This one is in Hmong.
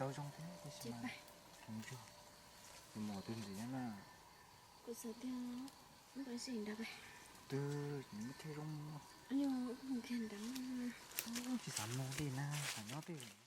Tau zoo thiab tab sis mas, tus ntsuag, tus muam tus ntxim na. Kuv xav tias ntawd sim nrad, twb muab thiaj zoo. Kiag nrad, tsis xav mus li na, xav nyob twj.